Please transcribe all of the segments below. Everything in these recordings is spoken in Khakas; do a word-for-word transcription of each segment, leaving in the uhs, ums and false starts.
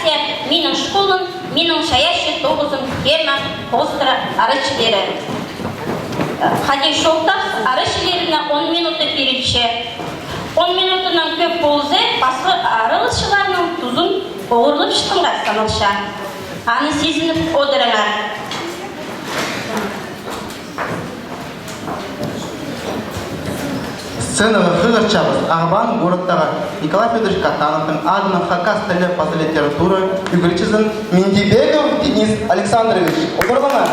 Минің школам, минің чайаачы тоғызым, ферма, хоостыра арығ чирлері. Хайди чолда арығ чирлеріне он минута пирілче. Он минутанаң кӧп полза, пасха арығ чылларның тузын оғырлапчатханға саналча. Аны сизініп одырыңар. Сценаға хығырчабыс Ағбан городтағы Николай Федорович Катановтың адынаң хакас тілі паза литература ӱгретчізін Миндибеков Денис Александрович. Одырыңар.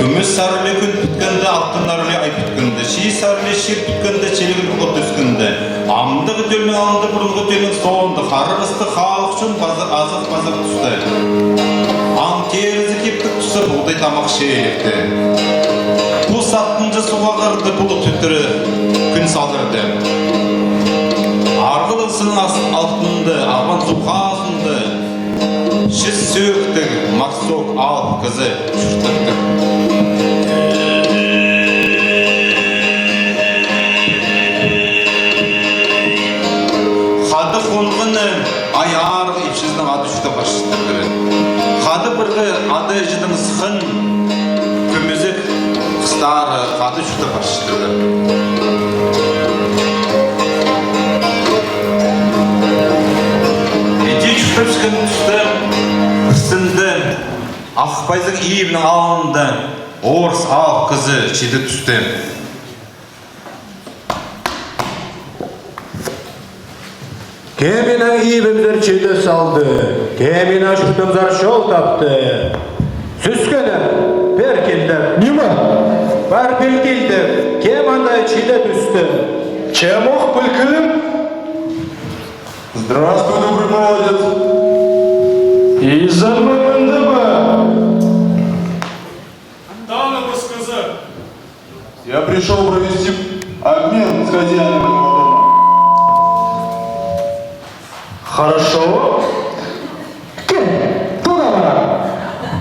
Кӱмӱс сарыллығ кӱн пӱткенде, алтын сарыллығ ай пӱткенде, чиис сарыллығ чир пӱткенде, чилігліг от ӧскенде, амды тӧлнің алнында, пурунғы тӧлнің соонда, харғыстығ халых чон паза азых-пазых туста. Аң теерізі кептік туста, пуғдай тамах чиилікті. Пу сатынҷы суғ ағарды, пулут тӱтіре кӱн салдырды. Арғылығ сынның ас-, алтында, Ағбан суғ хазында чис сӧӧктіг, марсох алып кізі чуртаптыр. Хада хонғаны ай арығ ипчізінің ады чуртап парчатыр. Хада пірге ады чыдың сыххан кӱмӱзек хыстары хада чуртап парчатыр. Іди чуртапчатхан туста пірсінде Ах Пайзың ибінің алнында орыс алып кізі чиді тӱсті. Кем минің ибімзер чиді салды, кем минің чуртымзар чол тапты. Сӱскенім, пеер килдім. Ниме? Пар піл килдім, кем анда чиді тӱсті. Чем ох піл килдім. Здравствуй, добрый молодец. Изенме мында ба? Танығыс кізі. Я пришёл провести обмен с хозяином этого дома. Хорошо. Кел, тура пар.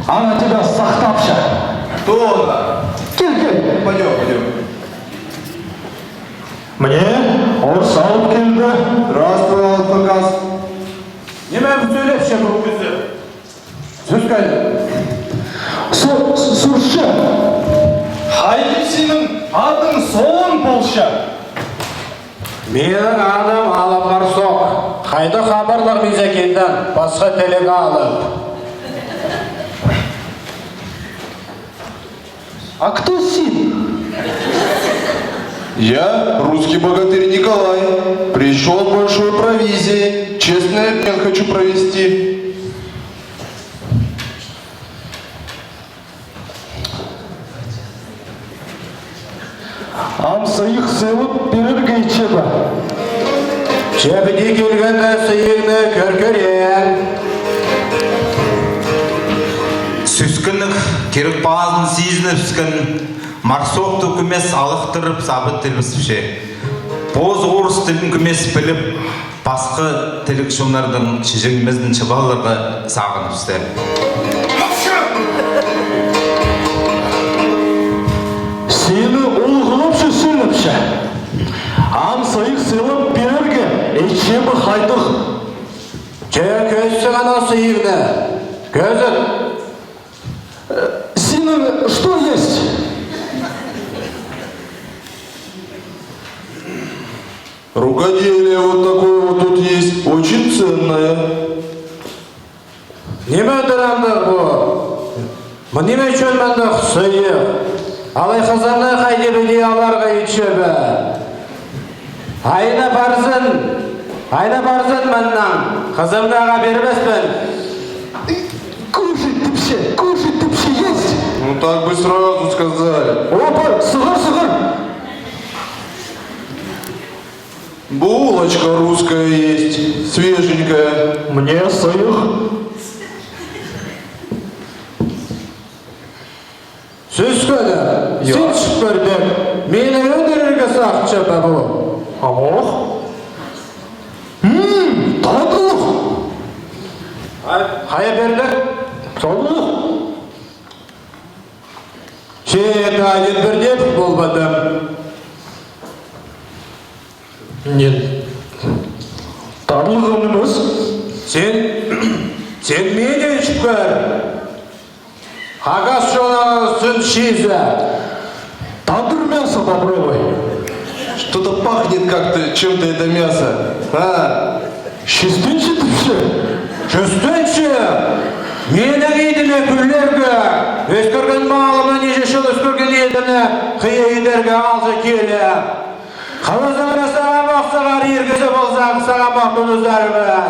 Ана тебя сахтапча. Кто она? Кел, кел. Пойдём, пойдём. Міне, орыс алып килді. Здравствуй, алып хакас. Ниме сӧлепче пу кізі? Сӧс кайда? Су-, сурча. Хайди синің адың соон полча? Минің адым Алып Марсох. Хайда хабарлығ мин сағаа килдім, пасха тілег алып. А кто син? Я русский богатырь Николай. Пришёл с большой провизией. Честный обмен хочу провести. Ам сыйых сыйлап пирерге итчебе. Чӧбіне килгенде сыйыхны кӧр кӧрең. Сӱскінніг кирек пазын сизінібіскен Марсохты кӧмес алыхтырып сабы тілібіспе. Позы орыс тілін кӧмес піліп, пасха тіліг чоннарның чіҷеңмезін чыып аларға сағыныбыстыр. Сині улуғлапча, сыйлапча. Ам сыйых сыйлап пирерге итчебе хайдағ. Че кӧзіт ана сыйыхны. Кӧзіт. Синің что есть? Рукоделие вот такое вот тут есть, очень ценное. Ниме дір андағ пу? Ниме ӱчӱн мындағ сыйых? Алай хызымны хайди-піди аларға итчебе? Айна парзын, айна парзын мыннаң, хызымны ағаа пирбеспін. Кушать, тіпче, кушать, тіпче, есть! Ну так бы сразу сказали. Опа, сығар, сығар! Булочка русская есть, свеженькая. Мне сыйых. Сӧскені, я, син чӱгӱрдек. Мині ӧдірерге сағынча ба пу? Амох. Мм, татлых. Хайа пирдек? Татлых. Че, это один пірдек полбадым. Нет. Татлығым нимес. Сен, сен мині чӱгӱр. Хакас чонының сӧсін чизе. Татлы мясо попробуй. Что-то пахнет как-то чем-то это мясо. А? Чӱстенче тіпче. Чӱстенче. Минің идіме кӱллерге, ӧскірген малыма нинҷе чыл ӧскірген идіме хыйа идерге алза киле. Хылызыңны сағам ох сығар, ир кізі ползаң, сағам ох тудызарбыс.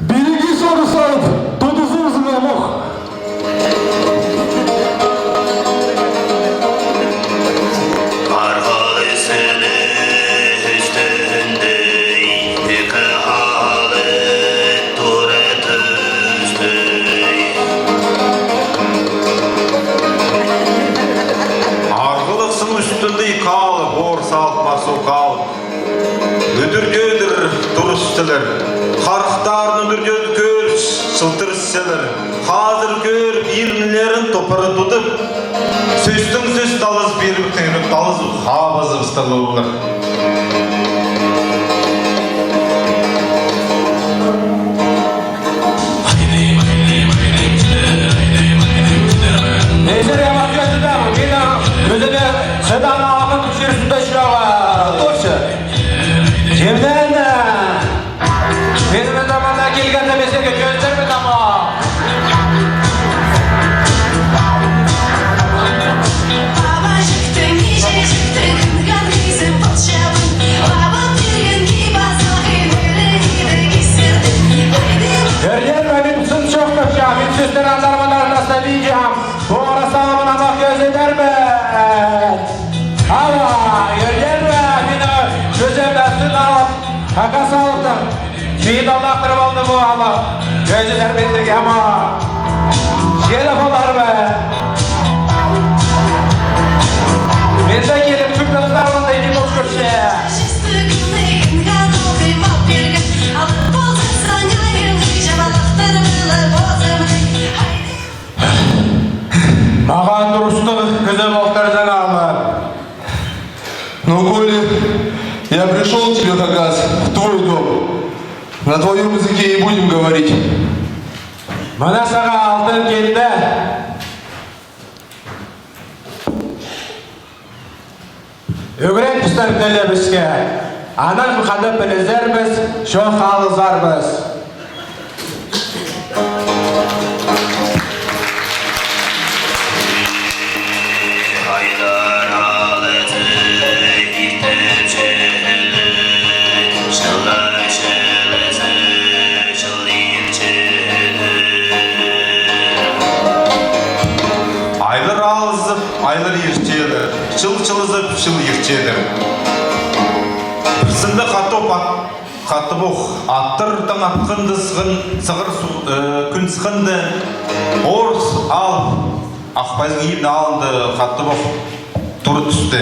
Пиріг сорыс алып, тудызарзың амох. Арғалығ сыны ӱстӱндей, ікі алып тура тӱстей. Арғалығ сыны ӱстӱнде ікі алып, орыс алып, пазох алып. Ӱдӱр-тӧдір турыстылар. Харахтарын ӱдӱр-тӧдір кӧріп, чылтырыстылар. Хазыр кӧріп, иріннерін топыра тудып, сӧстең сӧс талазып, ирбектең ирбек талазып, хабазыбыстар олар. Незер, я махкетті, мина, өзіме хыдан алғын чирсінде чуға. Тоже. Чемнен, мин мында мына килгенде мезерге чӧзербін, ама. Ӧрдер ме, мин сын чоохтапчам, мин сӧстер андар-мындар наставичам. Пу орыс алыбын амох кӧзідербін. Ава, ӧрдер ме, мин кӧземде сын алып, хакас алыптың. Чиит аллахтар полды пу ама. Кӧзідербін тігі ама. Чиит полар ба? Мин дее киліп, чуртазармын даа, не пол кӧрче. Мағаа турыстығ кізі полтырзың ама. Ну, коли я пришёл к тебе, хакас, в твой дом, на твоём языке и будем говорить. Мына сағаа алтын килді. Ӱгрен пістің тілібіске. Анаң хада пілізербіс, чоох алызарбыс. Айлар алызып, айлар иртедір, чыл чылызып, чыл иртедір. Пірсінде хатап ат-, хатап ох, аттар таң атханда сығын, сығар су-, э, кӱн сыхханда, орыс алып, Ах пазың ибні алында хатап ох тура тӱсті.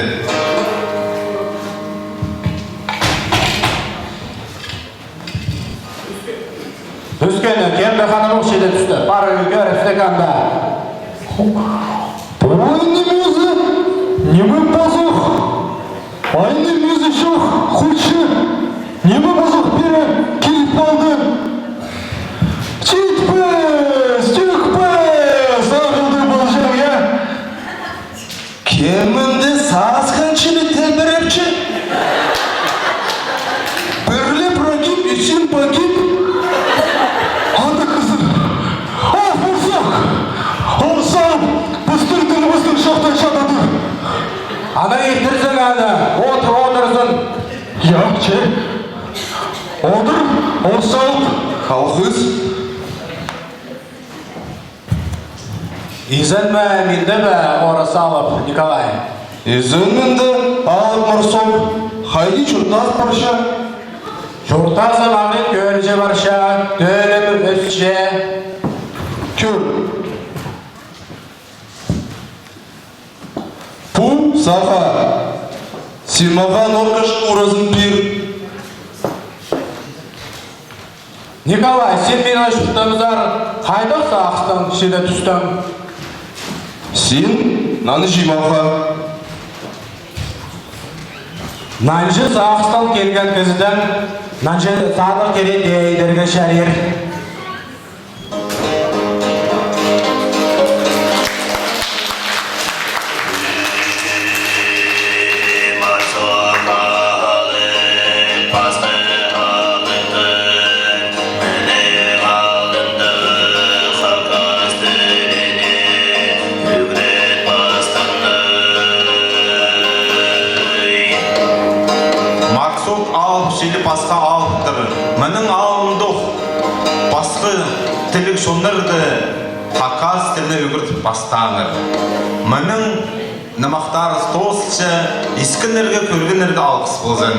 Тӱскені, кемді ханымох чиде тӱсті. Парығ кӧріп стаканда. Ой, ниме зе, ниме пазох? Ай, ниме зе чох, хучы. Ниме пазох пеер киліп алды? Читпес, тӱкпес, ағылды полҷаң, я? Кемінде сасхан чіли тепірепче. Пір ле прогиб, и син погиб. Анда кізі. О, пурсах! Орыс алып, пістің тілібістің чоохтанчатадыр. Алғыс. Изенме минде бе, Оразалов Николай? Изен минде, Алып Морсов. Хайди чуртас парча? Чуртазым ағын кӧрҷе парча, тӧлім ӧсче. Кӧр. Пу сағаа. Син мағаа норкаш уразын пир. Николай, син мині чуртазар хайдағ сағыстаң чиде тӱстең? Син нанҷы мағаа. Нанҷы сағыстаң килген кізідең нанҷы садығ кирек идерге чарир. Максут алып чіли пасха алыптыр. Мының алнында ох пасха тіліг чоннарны хакас тіліне ӱгретіп пастааннар. Мының нымахтары тоозылча, искеннерге, кӧргеннерге алғыс ползын.